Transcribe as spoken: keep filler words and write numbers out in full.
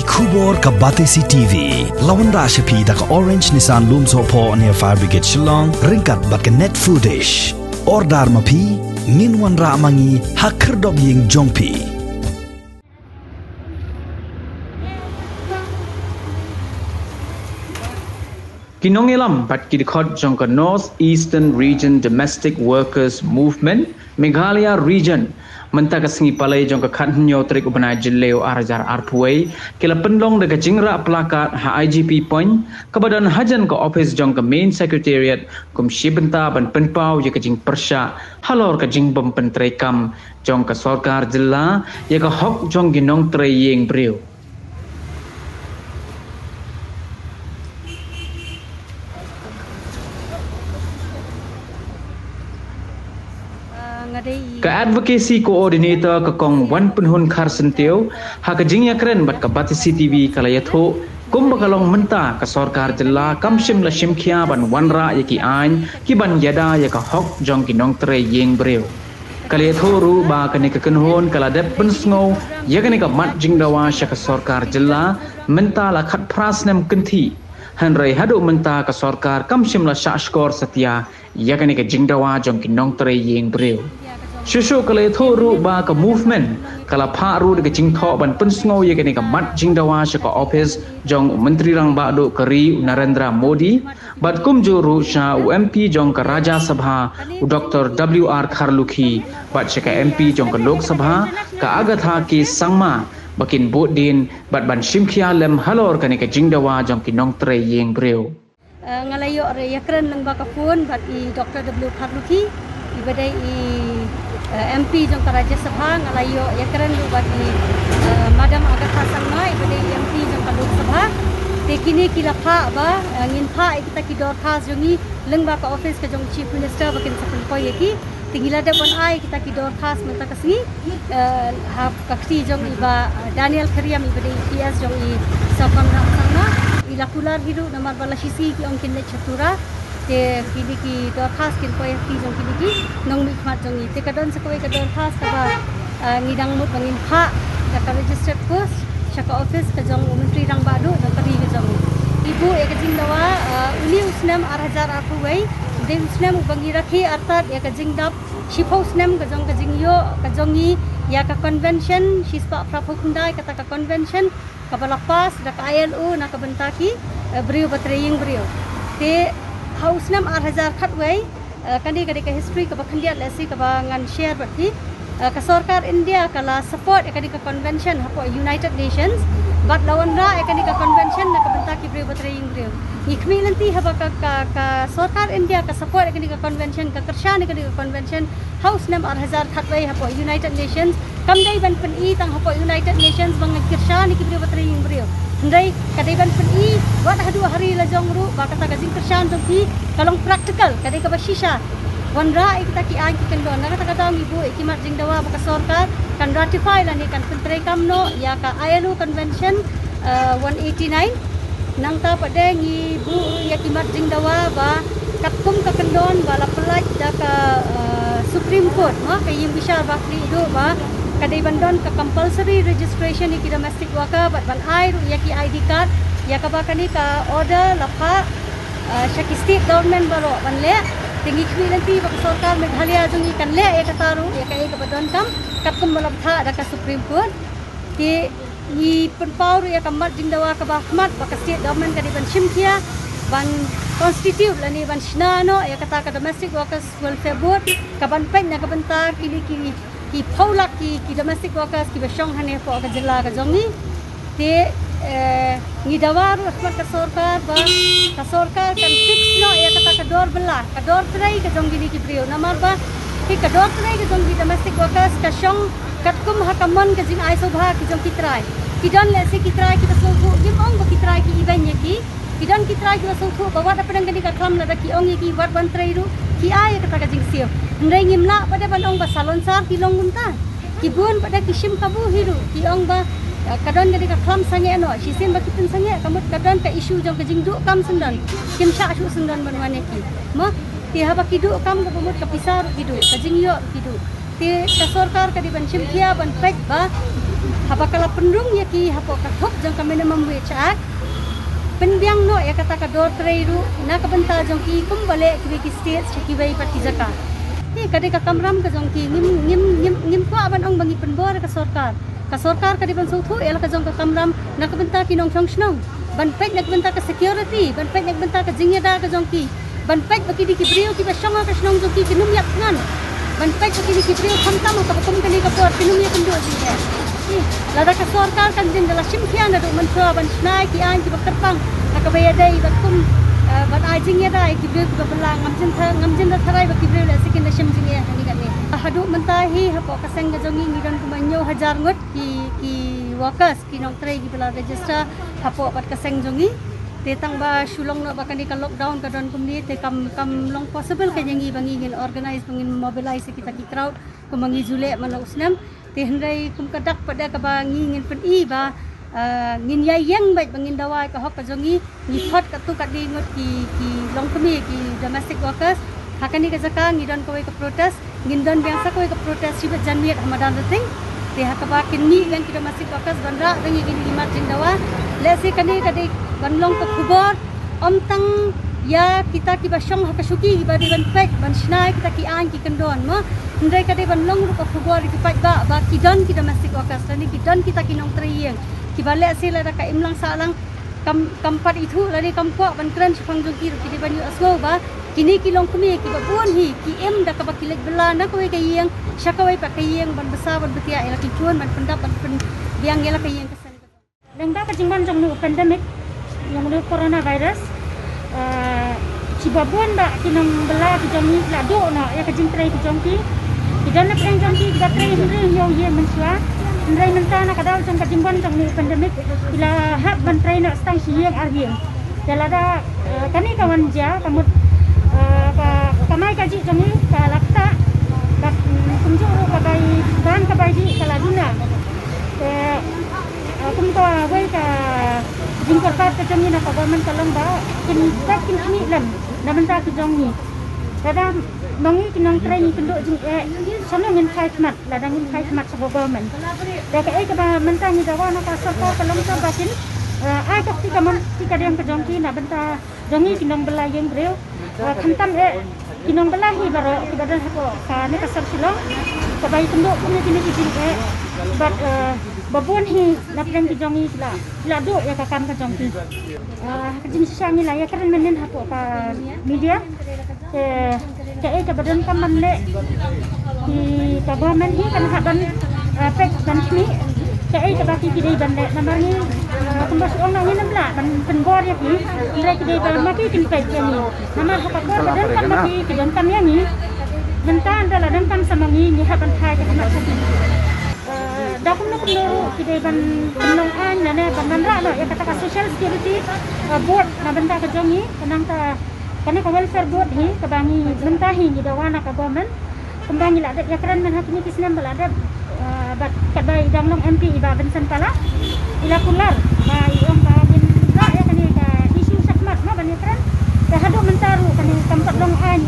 Khubor ka Batesi T V. La wanrah sha phi da ka Orange Nissan Lumsohphoh near Fire Brigade Shillong, ryngkat bad ka Net Foodish. Order ma phi, ngin wanrah ma ngi ha khyrdop ïing jong phi. Ki nongïalam bad ki dkhot jong ka North Eastern Region Domestic Workers Movement, Meghalaya Region, mynta ka sngi Palei jong ka khathynñiew tarik u bnai Jylliew ar hajar arphew wei, ki la pynlong da ka jingrah plakat ha I G P Point, kaba don hajan ka ophis jong ka Main Secretariat, kum shi bynta ban pynpaw ïa ka jingpyrshah halor ka jingbym pyntreikam jong ka sorkar jylla ïa ka hok jong ki nongtrei ïing briew. Ka Advocacy Coordinator ka Kong Wanpynhun Kharsyntiew, ha ka jingïakren bad ka Batesi T V ka la ïathuh, kumba ka long mynta ka sorkar jylla kam shym la shim khia ban wanrah ïa ki aiñ ki ban ïada ïa ka hok jong ki nongtrei ïing briew. Ka la ïathuh ruh ba kane ka kynhun ka la dep pynsngew ïa kane ka mat jingdawa sha ka sorkar jylla mynta la khatphra snem kynthih. Hynrei haduh mynta ka sorkar kam shym la shah shkor satia ïa kane ka jingdawa jong ki nongtrei ïing briew. Shuh shuh ka la ïathuh ruh ba ka movement ka la phah ruh da ka jingthoh ban pynsngew ïa kane ka mat jingdawa sha ka ophis jong u Myntri Rangbah Duh ka ri u Narendra Modi, bad kumjuh ruh sha u M P jong ka Rajya Sabha u Doctor W R Kharlukhi, bad sha ka M P jong ka Lok Sabha ka Agatha K Sangma, ba kin bud dien bad ban shim khia lem halor kane ka jingdawa jong ki nongtrei ïing briew. Eh, nga la ïoh re ïakren lyngba ka phone bad i Doctor W Kharlukhi, i ba dei i, eh, M P jong ka Rajya Sabha, nga la ïoh ïakren ruh bad i, eh, Madam Agatha Sangma, i ba dei i M P jong ka Lok Sabha. Te kine ki la phah ba, eh, ngin phah ïa kita ki dorkhas jong ngi lyngba ka office ka jong Chief Minister ba kin sa pynpoi ïa ki. Te ngi la dep ban ai kita ki dorkhas mynta ka sngi, eh, ha ka kti jong i Bah, eh, Daniel Khyriem i ba dei i P S jong i Sir Conrad Sangma. I la kular hi ruh namar ba la shisha ki ong kin leit sha Tura. Te kine ki dorkhas kin poi ha kti jong kine ki nongmihkhmat jong ngi. Te ka don sa kawei ka dorkhas kaba, eh, ngi dang mut ba ngin phah da ka registered post sha ka office ka jong u Myntri Rangbah Duh jong ka ri ka jong ngi. I buh ïa ka jingdawa, eh, une u snem ar hajar arphew wei, u dei u snem uba ngi rakhe artat ïa ka jingdap shiphew snem ka jong ka jingïoh ka jong ngi ïa ka convention shispah phraphew khyndai, kata ka convention kaba la pass da ka I L O na ka bynta ki, eh, briew ba trei ïing briew. Te ha u snem ar hajar khatwei, eh, kane ka dei ka history kaba khyndiat lehse kaba ngan share bad phi. Eh, ka sorkar India ka la support ïa kane ka convention hapoh United Nations, bad la wanrah ïa kane ka convention na ka bynta ki briew ba trei ïing briew. Ngi khmih lynti haba ka, ka, ka sorkar India ka support ïa kane ka convention, ka kyrshan ïa kane ka convention ha u snem ar hajar khatwei hapoh United Nations. Kam dei ban pyni tang hapoh United Nations ba ngi kyrshan ïa ki briew ba trei ïing briew. Hynrei ka dei ban pyni wat haduh ha ri la jong ruh ba kata ka jingkyrshan jong ki ka long practical, ka dei kaba shisha. Wanrah ïa kita ki aiñ ki kyndon. Na kata ka daw ngi buh ïa ki mat jingdawa ba ka sorkar kan ratify lane kan pyntreikam noh ïa ka I L O Convention, eh, one eighty-nine. Nangta pat de ngi buh ïa ki mat jingdawa ba katkum ka kyndon ba la pyllait da ka, eh, Supreme Court, mo, ka ïingbishar ba khlieh duh ba ka dei ban don ka compulsory registration ïa ki domestic worker bad ban ai ruh ïa ki I D card, ïa kaba kane ka order la phah, eh, sha ki state government baroh ban leh. Te ngi khmih lynti ba ka sorkar Meghalaya jong ngi kan leh ïa kata ruh, ïa kaei kaba donkam katkum ba la phah da ka Supreme Court. Te ngi pynpaw ruh ïa ka mat jingdawa kaba khmat ba ka state government ka dei ban shim khia ban constitute lane ban shna noh ïa kata ka Domestic Workers Welfare Board, ka ban peit na ka bynta kine ki, ki phew lak ki, ki domestic workers kiba shong hangne hapoh ka jylla ka jong ngi. Te, eh, ngi dawa ruh ha khmat ka sorkar ba ka sorkar kan fix noh ïa kata ka dor bylla, ka dor trei ka jong kine ki briew. Namar ba hi ka dor trei ka jong ki domestic workers ka shong katkum ha ka mon ka jingai sngewbha ki jong ki trai. Ki don lehse ki trai kiba sngewthuh, ngim ong ba ki trai ki ibeiñ ïa ki. Ki don ki trai kiba sngewthuh ba wat hapdeng kane ka khlam lada ki ong ïa ki wat ban trei ruh ki ai ïa kata ka jingsiew. Hynrei ngim lah pat de ban ong ba salon sar ki long kumta. Ki bun pat de ki shim kabu hi ruh, ki ong ba, eh, ka don kane ka khlam sangeh noh, shisien ba ki pynsangeh ka mut ka don ka issue jong ka jingduh kam syndon. Kim shah shuh syndon ban wan ïa ki. Mo, te haba ki duh kam kaba mut ka pisa ruh ki duh, ka jingïoh ruh ki duh. Te ka sorkar ka dei ban shim khia ban peit ba Haba ka la pynrung ïa ki hapoh ka thup jong ka Minimum Wage Act, pynbiang noh ïa kata ka dor trei ruh na ka bynta jong ki kumba leh kiwei ki state sha kiwei pat ki jaka. Hi ka dei ka kamram ka jong ki, ngim ngim ngim ngim kwah ban ong ba ngi pynbor ïa ka sorkar. Ka sorkar ka dei ban sngewthuh ïa la ka jong ka kamram na ka bynta ki nongshong shnong. Ban peit na ka bynta ka security, ban peit na ka bynta ka jingïada ka jong ki. Ban peit ba kine ki briew kiba shong ha ka shnong jong ki kin ym ïap thngan. Ban peit ba kine ki briew khamtam ha kaba kum kane ka por kin ym ïakynduh jingeh. Lada ka sorkar kan jin da la shim khia naduh mynta ban shna ïa ki aiñ kiba kyrpang ha kaba ïadei bad kum, eh, ban ai jingïada ïa ki briew kiba bylla. Ngam jin tha, ngam jin da tharai ba ki briew lehse kin da shim jingeh ha kane kane. Haduh mynta hi hapoh ka seng ka jong ngi ngi don kumba hynñiew hajar ngut ki, ki workers, ki nongtrei kiba la register hapoh pat ka seng jong ngi. Te tang ba shu long noh ba kane ka lockdown ka don kumne te kam, kam long possible ka jong ngi ba ngi ngin organize, ba ngin mobilize ïa kita ki crowd kumba ngi ju leh man la u snem. Te hynrei kum ka dak pat da kaba ngi ngin pyni ba, ah, ngin ïa ïeng beit ba ngin dawa ïa ka hok ka jong ngi. Ngi khot katto katne ngut ki, ki longkmie, ki domestic workers. Ha kane ka jaka ngi don kawei ka protest, ngin don biang sa kawei ka protest shi bad janmiet ha madan Rating. Te ha kaba kin mih biang ki domestic workers ban rah biang ïa kine ki mat jingdawa. Lehse kane ka dei ban long ka khubor ym tang ïa kita kiba shong ha ka shuki kiba dei ban peit ban shna ïa kita ki aiñ ki kyndon mo. Hynrei ka dei ban long ruh ka khubor ïa ki paidbah ba ki don ki domestic workers lane ki don kita ki nongtrei ïing kiba lehse lada ka imlang sahlang kam, kam pat ithuh lane kam kwah ban kren shaphang jong ki ruh ki dei ban ïohsngew ba kine ki longkmie kiba bun hi ki im da kaba ki leit bylla na kawei ka ïing sha kawei pat ka ïing ban bsa ban btiah ïa la ki khun, ban pyndap ban pynbiang ïa la ka ïing ka sem. Lyngba ka jingwan jong une u pandemic, jong une u coronavirus, eh, kiba bun ba ki nongbylla ki jong ngi ki la duh noh ïa ka jingtrei ki jong ki. Ki don na pdeng jong ki kiba trei hynriew hynñiew ïing mynshuwa. Hynrei mynta na ka daw jong ka jingwan jong une u pandemic ki la hap ban trei noh tang shi ïing ar ïing. Te lada, eh, kane ka wan jia ka mut, eh, ka kamai kajih jong ngi ka la ktah bad, mm, kumjuh ruh ka bai ban ka bai jih ka la duna. Te, eh, kum kawei ka jingkyrpad ka jong ngi na ka government ka long ba kin, ba kin khmih lem na bynta ki jong ngi. Lada ma ngi ki nongtrei ngi kynduh jingeh, shano ngin phai khmat lada ngin phai khmat sha ka government? Te kaei kaba mynta ngi dawa na ka sorkar ka long ba kin, eh, ai ka kti kamon kti kadiang ka jong ki na bynta jong ngi ki nongbylla ïing briew. Eh, khamtam eh ki nongbylla hi baroh kiba don hapoh kane ka sor Shillong, kaba ïakynduh kum ïa kine ki jingeh bad, eh, ba bun hi na pdeng ki jong ngi ki la, ki la duh ïa ka kam ka jong ki. Eh, ka jingshisha ngi la ïakren mynnin hapoh ka media. Te kaei kaba donkam ban leh, ki, ka government hi kan hap ban, eh, peit ban khmih kaei kaba ki, ki dei ban leh. Namar ngi, eh, kumba shu ong noh, ngin ym lah ban pynbor ïa ki, hynrei ki dei ba ma ki kin peit ïa ngi. Namar ha ka por ba donkam ma ki, ki donkam ïa ngi. Mynta ynda la donkam sa ma ngi, ngi hap ban phai ka khmat sha ki. Eh, da kumno kumno ruh ki dei ban pynlong aiñ lane ban wanrah noh ïa kata ka social security, eh, board na bynta ka jong ngi, ka nangta kane ka welfare board hi kaba ngi mynta hi ngi dawa na ka government. Kumba ngi la dep ïakren mynha kine ki snem ba la dep, eh, bad katba i dang long M P i Bah Vincent Pala, i la kular ba i ong ba ngin rah ïa kane ka issue shakhmat mo ban ïakren. Te haduh mynta ruh kane kam pat long aiñ.